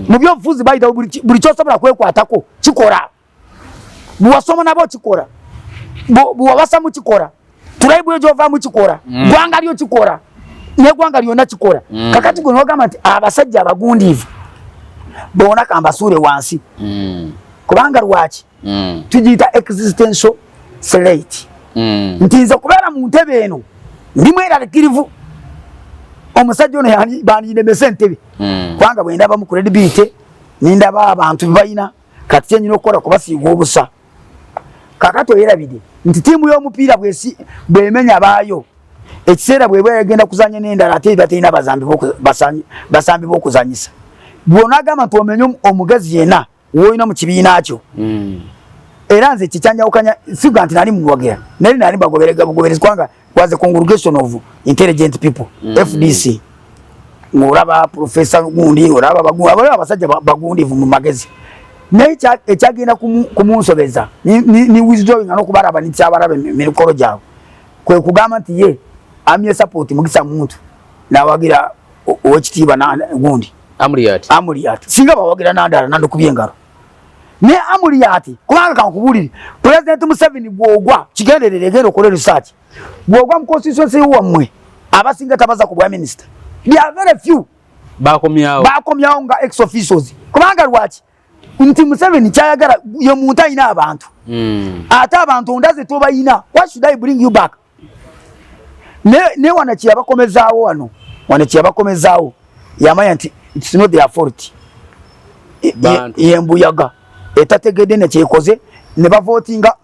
Mu byobufuzi, by the way, buli kyosobola kwekwatako kikola. Bwewasoma nabo kikola, bwewabasamu kikola, tribe yo gyovaamu kikola, gwanga lyo kikola, neggwanga lyonna kikola. Kakati gwe nogamba nti abasajja abagundiivu bona kambasuule wansi, kubanga lwaki? Tugiyita existential threat, nti nze kubeera mu ntebe eno ndi mweraliikirivu, omusajja ono bandinemesa entebe, kubanga bwe ndabamu credibility, nindaba abantu bebalina, kati kyenyina okukola kubasiiga obusa. Kakati oyerabidde nti ttiimu y'omupiira bwemenya baayo, ekiseera bweba egenda kuzanya n'endala, ate eba terina basambi b'okuzanyisa. Bw'onaagamba nti omenye omugezi yenna woolina mu kibiina kyo, era nze kikyanjawukanya, siga nti nali muwagira, nali bagoberega bugoberezi, kubanga was a congregation of intelligent people. FDC, ng'olaba Professor gundi, olaba abalaba abasajja bagundivu mu magezi, naye ekyagenda kumunsobeza ni withdrawing n'okubalaba nikyabalaba emikolo gyabwe, kwe kugamba nti ye amye support Mugisa Muntu nawagira owekitiibwa gundi. Amuriat. Amuriat. Singa bawagira Nandala, nandukubye engalo ne Amuriat, kubanga kankubulire, President Museveni bwogwa kigenderere, egenda okola research, bwogwa mu constituency wammwe, abasinga tabaza ku bwa minister. They are very few. Bakomyawo. Bakomyawo nga ex officials. Kubanga lwaki? Nti Museveni kyayagala ye muntu alina abantu, ate abantu ondaze tobayina, why should I bring you back? Ne wana kyeyabakomezaawo wano, wana kyeyabakomezaawo, yamanya nti it's not their fault. Bantu. Yembuyaga etategedde nekyekoze, ne bavotinga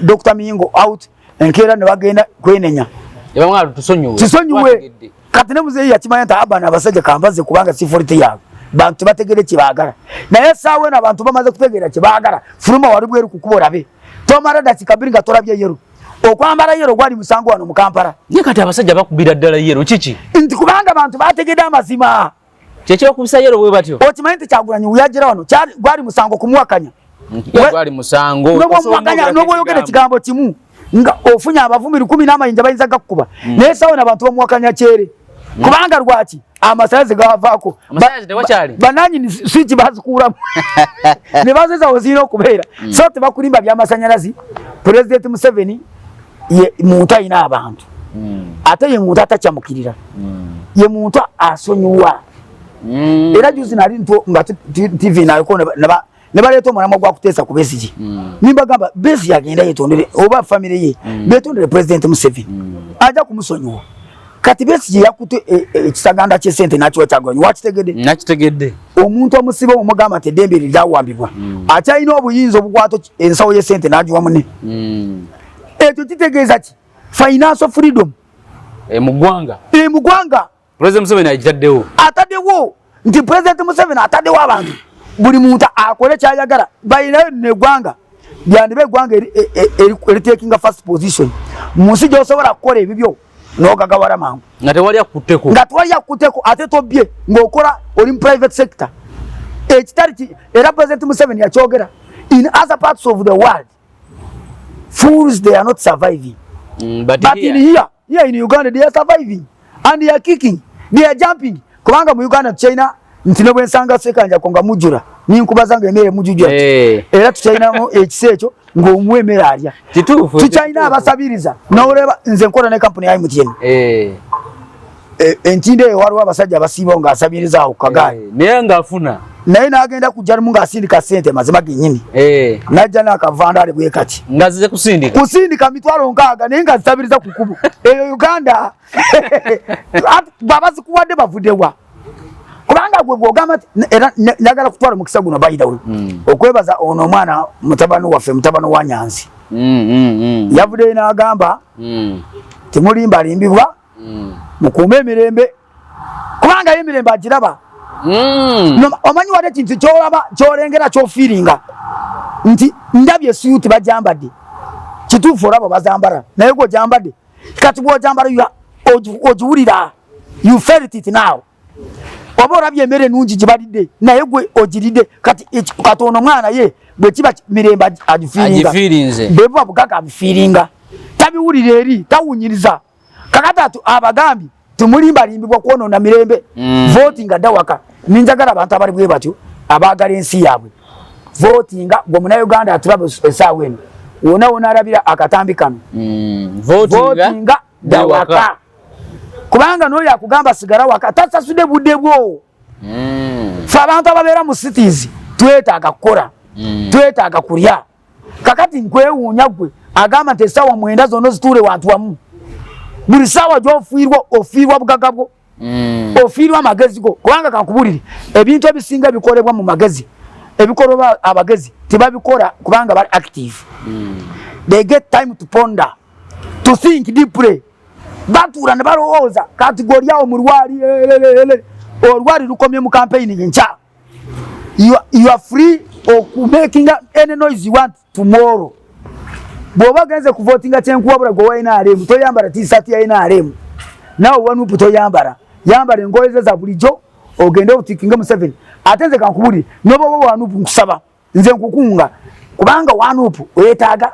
Dr Muyingo out, enkeera ne bagenda kwenenya. Ebamwe tusonyiwe. Kisonyiwe. Twategedde. Kati ne muzeeyi yakimanya nti abana abasajja kambaze, kubanga si fault yaabwe, bantu tebategere kyebaagala. Naye essaawa eno abantu bamaze kutegeera kyebaagala. Fuluma wali bweru kukuba olabe, tomala dakika 2 nga tolabye yellow. Okwambala yellow gwali musango wano mu Kampala. Naye kati abasajja bakubira ddala yellow, kiki? Nti kubanga abantu bategedde amazima. Kyekyokubisa yellow bwe batyo. Okimanyi nti Kyagulanyi yagira wano gwali musango kumuwakanya? Gwali musango. Nobwomuwakanya, nobwoyogera ekigambo kimu nga ofunye abavumi 1000 n'amayinja bayinza gakukuba. Naye sawa n'abantu bamuwakanya kyere, kubanga lwaki? Amasanyalaze gavaako. Amasanyalaze tewakyali. Bananyini switch bazikuulamu ne bazeza we zirina okubeera. So tebakulimba byamasanyalazi. President Museveni ye muntu alina abantu, ate ye muntu atakyamukirira, ye muntu asonyiwa. Era juzi nali nga TV naliko ne baleeta omulamwa gwa kuteesa ku Besigye, nimbagamba Besigye agenda yetondere oba famire ye betondere President Museveni, ajja kumusonyiwa. Kati Besigye yakute ekisaganda kyesente nakiwa Kyagulanyi, wakitegedde? Nakitegedde. Omuntu omusibe omugamba nti eddembe lye lyawambibwa, akyalina obuyinza obukwata ensawo y'esente n'agiwa munne. Ekyo kitegeeza ki? Financial freedom. Mu ggwanga. Mu ggwanga. President Museveni agitaddewo. Ataddewo nti President Museveni ataddewo abantu, buli muntu akole kyayagala. Balinayo neggwanga lyandiba eggwanga eritakinga first position mu nsi gy'osobola kukola ebibyo n'ogagawala mangu. Nga tewali akutteko. Nga tewali akutteko, ate tobbye, ng'okola, oli mu private sector, ekitali era President Museveni yakyogera, in other parts of the world fools, they are not surviving, but, but here, in here in Uganda they are surviving and they are kicking, they are jumping. Kubanga mu Uganda tukyalina nti ne bwensanga Sekanjako nga mujjula, ninkubaza nga emmere mujujula, era tukyalinamu ekisa ekyo ng'omuwa emmere alya. Kituufu. Tukyalina abasabiriza. Noleba nze nkola ne kampuni ya MTN. Entindo eyo waliwo abasajja abasiibawo ng'asabiriza awo ku kagaali. Naye ng'afuna. Naye n'agenda kujja lumu ng'asindika ssente, mazima gennyini, n'ajja n'akavandaale bwe kati. Ng'azize kusindika. Kusindika 60,000, naye nga zisabiriza ku kkubo. Eyo Uganda. Baba zikuwadde bavuddewa? Kubanga gwe bw'ogamba nti era njagala kutwala omukisa guno, by the way, okwebaza ono omwana mutabani waffe, mutabani wa Nyanzi, yavuddeyo n'agamba, temulimbalimbibwa, mukuume emirembe, kubanga ye emirembe agiraba. Omanyi wali ekintu kyolaba, kyolengera, kyofiiringa nti ndabye esuyuti bajambadde, kituufu olaba bazambala, naye gwe ojambadde, kati bwojambala ogiwulira, you felt it now. Oba olabye emmere ennungi gye balidde, naye gwe ogiridde. Kati kati ono omwana ye bwe kiba mirembe agifiiringa. Agifiirinze. Bwe buba bugaga abifiiringa, tabiwulira eri, tawunyiriza. Kakati atu abagambye tumulimbalimbibwa kwonoona mirembe. Votinga, dda waka. Ninjagala abantu abali bwe batyo abaagala ensi yaabwe, votinga. Gwe Munauganda atulaba essaawa eno, wona wona alabira akatambi kano, Votinga, votinga, dda waka, kubanga n'oyo akugamba sigala waka tasasudde budde bwo. Fe abantu ababeera mu cities twetaaga kukola, twetaaga kulya. Kakati nkwewuunya gwe agamba nti essaawa 9 zonna zituule wantu wamu. Buli ssaawa gy'ofiirwa, ofiirwa bugaga bwo, ofiirwa amagezi go. Kubanga kankubulire, ebintu ebisinga bikolebwa mu magezi, ebikolebwa abagezi tebabikola kubanga bali active. They get time to ponder, to think deeply. Batuula ne balowooza. Kati gwoliawo mu lwali elelele, olwali lukomye mu campaign enkya. You are free okumakinga any noise you want tomorrow. Bw'oba ogenze kuvotinga, kyenkuwabula, gwe wa NRM, toyambala T-shirt ya NRM. Naawe wa NUP toyambala, yambala engoye ze za bulijjo, ogende otikinge Museveni. Ate nze kankubulire, noba oba wa NUP, nkusaba, nze nkukunga, kubanga wa NUP weetaaga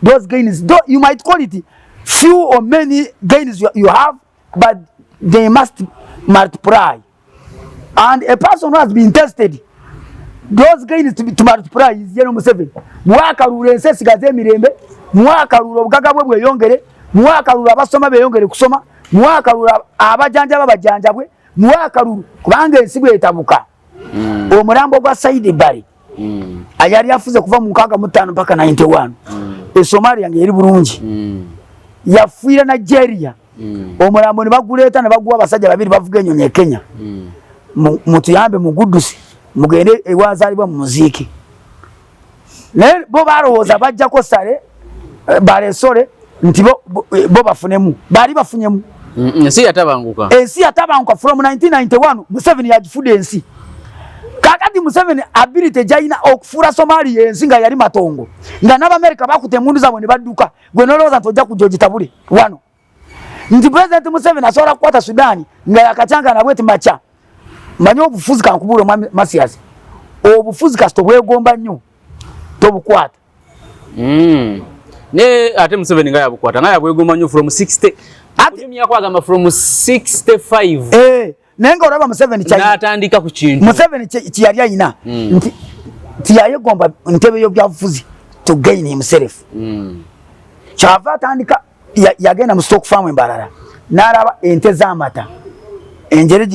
those gains. Though you might call it few or many gains you have, but they must multiply, and a person who has been tested those gains to multiply is General Museveni. Muwakalula ensi esigaze emirembe, muwakalula obugaga bwe bweyongere, muwakalula abasoma beyongere kusoma, muwakalula abajanjaba bajanjabwe, muwakalulu, kubanga ensi bwetabuka. Omulambo gwa Saidi Bari ayali afuze kuva mu 65 mpaka 91 e Somalia nga eri bulungi, yafiira Nigeria. Omulambo ne baguleeta ne baguwa abasajja babiri bavuga ennyonyi e Kenya. Mutuyambe muguduse mugende ewazaalibwa mu muziiki. Naye bo balowooza bajjako sale balesole nti bo bafunemu, baali bafunyemu. Ensi yatabanguka. Ensi yatabanguka from 1991. Museveni yagifudde ensi. Kakati Museveni ability gyalina okufuula Somalia ensi nga yali matongo, nga n'Abamerika bakuta emundu zaabwe ne badduka, gwe nolowooza nti ojja kujja ogitabule wano, nti President Museveni asobola kukwata Sudaani nga yakacyanga nabwe ti maca. Manyi obufuzi, kankubuule, omwami Masias, obufuzi kasita obwegomba nnyo tobukwata. Ne ate Museveni nga yabukwata, nga yabwegomba nnyo from 60, kunyumyako agamba from 65. Eh, naye nga olaba Museveni n'atandika ku kintu. Museveni kyeyali ayina nti tiyayegomba ntebe y'obyabufuzi to gain himself. Kyava atandika yagenda mu stock farm embalala n'alaba ente z'amata enjere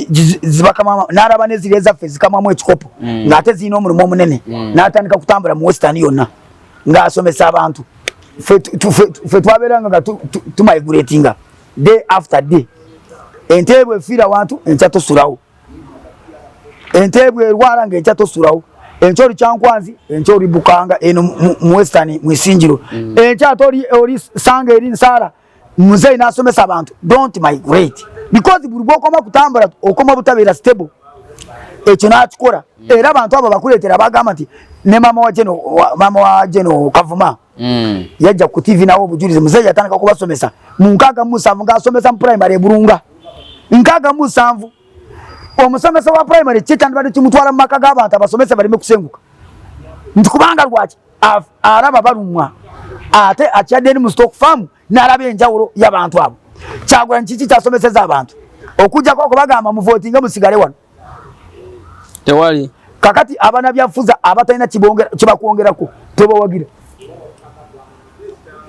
zibakamwamu, n'alaba neziri ezaffe zikamwamu ekikopo, ng'ate zirina omulimu omunene. N'atandika kutambula mu Western yonna ng'asomesa abantu. Ffe twabeeranga nga tumigratinga day after day. Ente bwe efiira wantu, enkya tosulawo. Ente bwe erwala, nga enkya tosulawo. Enkya oli Kyankwanzi, enkya oli Bukanga eno mu Western mu Isingiro, enkya ate oli sanga eri Nsaala. Muzeeyi n'asomesa abantu, don't migrate, because buli bwokoma kutambula okoma butabeera stable. Ekyo n'akikola. Era abantu abo bakuleetera bagamba nti ne mama wa Geno, mama wa Geno Kavuma yajja ku TV nawo obujulizi. Muzeeyi yatandika kubasomesa mu 67 ng'asomesa mu primary e Bulunga 67. Omusomesa wa primary ki kyandibadde kimutwala mu maka g'abantu abasomesa baleme kusenguka? Nti kubanga lwaki alaba balumwa, ate akyadde eri mu stock farm n'alaba enjawulo y'abantu abo. Kyagulanyi kiki kyasomeseza abantu okujjako okubagamba muvotinge musigale wano? Tewali. Kakati abanabyafuza abatalina kibakwongerako tobawagira.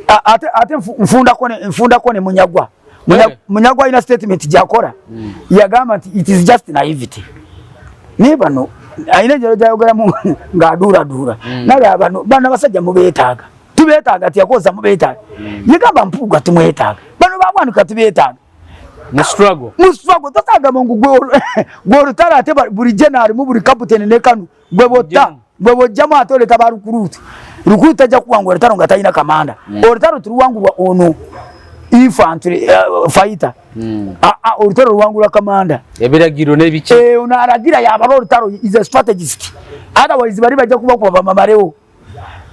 Ate nfundako ne Munyagwa. Munyagwa alina statement gyakola. Yagamba nti it is just naivety, naye bano alina enjalo gyayogeramu ng'aduuladuula. Naye bano abasajja mubeetaaga, tubeetaaga. Tiyakoza mubeetaaga. Yegamba Mpuuga tumwetaaga, bano babwanuka tubeetaaga. Mu struggle. Mu struggle tosagamba ngu gwe olutalo, ate buli general mu buli captain ne kanu gwe botta, gwe bojjamu, ate oleta ba recruit. Recruit tajja kuwangula olutalo nga talina kamanda. Olutalo tuluwangulwa ono infantry fighter. Olutalo luwangulwa kamanda. Ebiragiro n'ebiki. Eh, ono alagira yabala olutalo is a strategist, otherwise bali bajja kubakuba bamamalewo.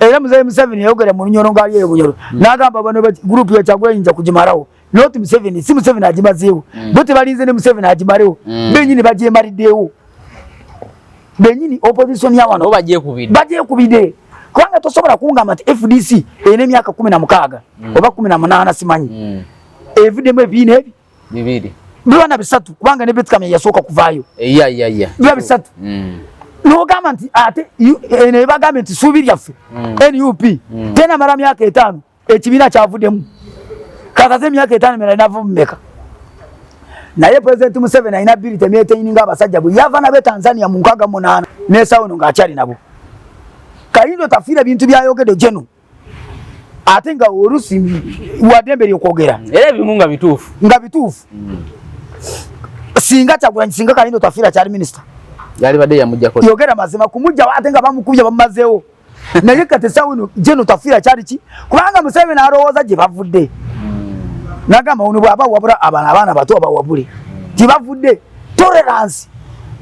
Era muzeeyi Museveni yayogera mu Lunyoro ng'ali eyo Bunyoro, n'agamba bano group ya Kyagulanyi nja kugimalawo. Not Museveni, si Museveni agimazeewo. Bo tebalinze ne Museveni agimalewo, benyini bagyemaliddewo benyini. Opposition ya wano Bo bagyekubidde. Bagyekubidde, kubanga tosobola kungamba nti FDC erina emyaka 16 oba 18, simanyi, evuddemu ebibiina ebi Bibiri. Biba na bisatu, kubanga ne Beti Kamya yasooka kuvaayo. Iya iya iya. Biba bisatu. Nogamba nti ate eno ebagambye nti suubi lyaffe NUP tenamala myaka 5, ekibiina kyavuddemu kataze emyaka 5 mirala nava mumeka. Naye President Museveni alina ability emaintaininga abasajja bwe yava nabe Tanzania mu 68 n'essaawa eno ng'akyali nabo. Kahinda Otafiire ebintu byayogedde geno, ate nga olusi waddembe lyokwogera. Era ebimu nga bituufu. Nga bituufu. Singa Kyagulanyi, singa Kahinda Otafiire akyali minisita, Yali badde yamuggyako. Yogera mazima kumugjawo, ate nga bamukubye bamumazeewo. Naye kati essaawa eno geno Tafiira kyali ki? Kubanga Museveni alowooza gye bavudde, nagamba ono bw'aba wabula abaana, abaana bato abawabule gye bavudde. Tolerance,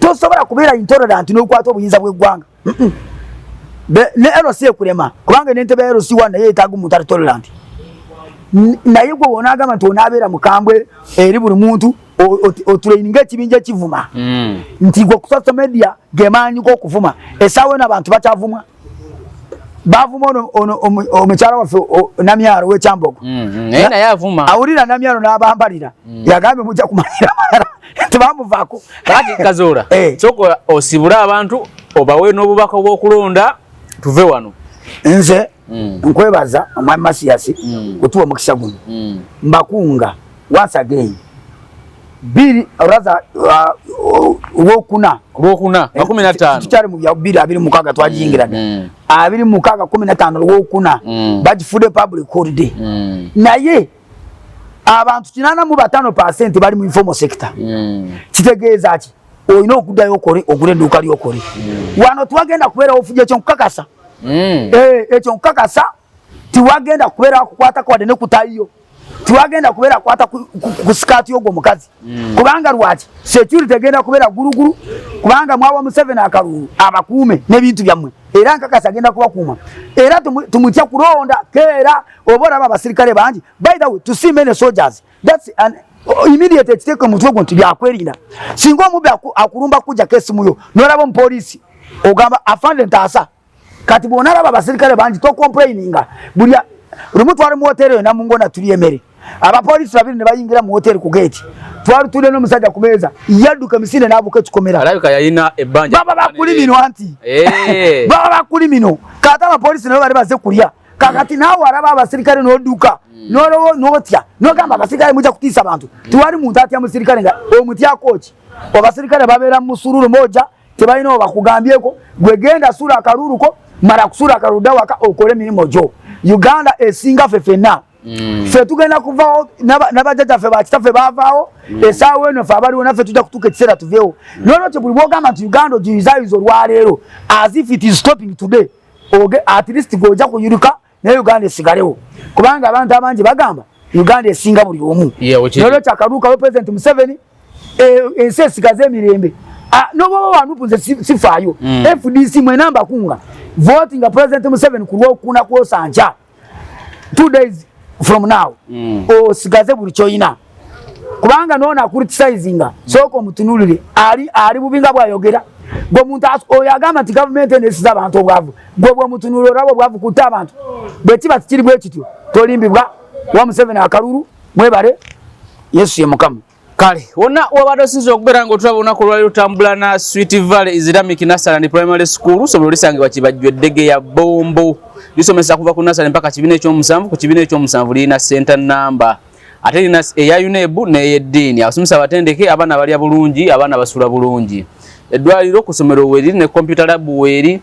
tosobola kubeera intolerant n'okwata obuyinza bw'eggwanga. Ne LC ekulema, kubanga n'entebe ya LC 1 naye yeetaaga omuntu ali tolerant. Naye gwe wonaagamba nti onaabeera mukambwe eri buli muntu, otraininga ekibinja ekivuma nti gwe ku social media gemaanyi g'okuvuma. Essaawa eno abantu bakyavumwa, bavuma ono ono omukyala waffe Namyalo w'ekyambogo. Naye naye avuma. Awulira Namyalo n'abambalira, yagambye mujja kumanyira malala, tebamuvaako. Kati Kazoora, sooka osibule abantu, obawe n'obubaka bw'okulonda, tuve wano. Nze nkwebaza, omwami Masiyasi, kutuwa omukisa guno. Mbakunga once again, bbiri rather olwokuna. Lwokuna nga 15. Tukyali mu bya 2026, twagiyingira dda. 26, 15, lwokuna, bagifudde public holiday. Naye abantu 85% bali mu informal sector. Kitegeeza ki? Olina okuddayo okole, ogule edduuka lyokole. Wano tiwagenda kubeerawo fujja, ekyo nkukakasa. Eh, ekyo nkukakasa, tiwagenda kubeerawo kukwatako wadde ne kutayiyo, tiwagenda kubeera kukwata ku sikaati y'ogwo omukazi. Kubanga lwaki? Security egenda kubeera gulugulu, kubanga mwawa Museveni akalulu abakuume n'ebintu byammwe, era nkakasa agenda kubakuuma. Era tumutya kulonda keera oba olaba abasirikale bangi. By the way, to see many soldiers, that's an immediate ekiteeke mutwe gwo nti byakwerinda. Singa omubbi akulumba kujjako esimu yo, n'olaba omupoliisi, ogamba, "Afande, ntaasa." Kati bw'onalaba abasirikale bangi, tocomplaininga. Buli lumu twali mu hoteri eyo Namungona, tulya emmere, abapoliisi babiri ne bayingira mu hoteri ku geeti. Twali tulya n'omusajja ku meeza, yadduka emisinde n'abuuka ekikomera. Alabika yalina ebbanja. Baba bakuli mino anti baba bakuli mino. Kati abapoliisi nabo bali baze kulya. Kakati naawe alaba abasirikale n'odduka, n'olowo n'otya, n'ogamba abasirikale mujja kutiisa abantu. Tiwali muntu atya musirikale. Nga omutyako ki? Abasirikale babeera mu musululu moja, tebalina we bakugambyeko. Gwe genda suula akaluluko, mala kusuula akalulu, dda waka okole emirimu gyo. Uganda esinga ffe ffenna. Ffe tugenda kuvaawo, n'abajjajjaffe bakitaffe baavaawo. Essaawa eno ffe abaliwo naffe tujja kutuuka ekiseera tuveewo. Nolwekyo buli bwogamba nti Uganda ogiyuzayuza olwaleero as if it is stopping today, oge at least gweojja kuyuruka, naye Uganda esigalewo, kubanga abantu abangi bagamba Uganda esinga buli omu. Nolwekyo akalulu kawe President Museveni, ensi esigaze emirembe. Ah, noboba wanupu, nze sifaayo. FDC mwena mbakunga, voting President Museveni ku lwokuna kwosanca, 2 days from now. Osigaze buli kyoyina, kubanga noona acriticinga, sooka omutunulire ali bubi nga bwayogera. Gwe omuntu oyo agamba nti gavumenti eno esiza abantu obwavu, gwe bwemutunula olaba obwavu kutta abantu? Bwe kiba tikiri bwe kityo, tolimbibwa wa Museveni akalulu. Mwebale, Yesu ye Mukama. Kale wonna wabadde osinza okubeera nga otulaba olunaku olwali, lutambula na Sweet Valley Islamic Nursery and Primary School. Somero lisangibwa Kibajjo, eddege ya Bombo. Lisomesa kuva ku nursery mpaka kibiina ekyomusanvu. Ku kibiina ekyomusanvu lirina center number, ate lirina eya UNEB n'eyeddiini. Abasomesa abatendeke, abaana balya bulungi, abaana basula bulungi. Eddwaliro ku ssomero weeriri, ne computer lab weeri.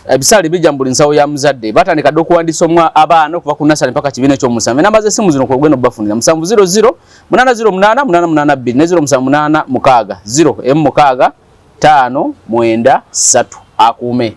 Ebisaale bijja mu buli nsawo ya muzadde. Batandika dde okuwandiisa abaana okuva ku nursery mpaka kibiina ekyomusanvu. Enamba z'essimu zino kwogenda obafunira: 700 808 882 ne 0786 0 6 5 9 3. Akuume.